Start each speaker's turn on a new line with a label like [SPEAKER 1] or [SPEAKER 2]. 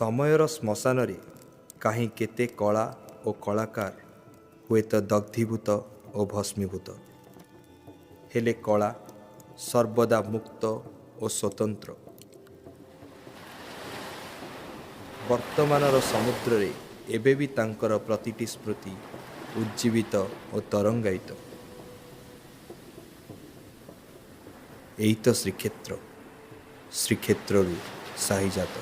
[SPEAKER 1] ସମୟର ଶ୍ମଶାନରେ କାହିଁ କେତେ କଳା ଓ କଳାକାର ହୁଏତ ଦଗ୍ଧୀଭୂତ ଓ ଭସ୍ମୀଭୂତ, ହେଲେ କଳା ସର୍ବଦା ମୁକ୍ତ ଓ ସ୍ୱତନ୍ତ୍ର। ବର୍ତ୍ତମାନର ସମୁଦ୍ରରେ ଏବେ ବି ତାଙ୍କର ପ୍ରତିଟି ସ୍ମୃତି ଉଜ୍ଜୀବିତ ଓ ତରଙ୍ଗାୟିତ। ଏଇ ତ ଶ୍ରୀକ୍ଷେତ୍ର, ଶ୍ରୀକ୍ଷେତ୍ରରୁ ସାହିଯାତ।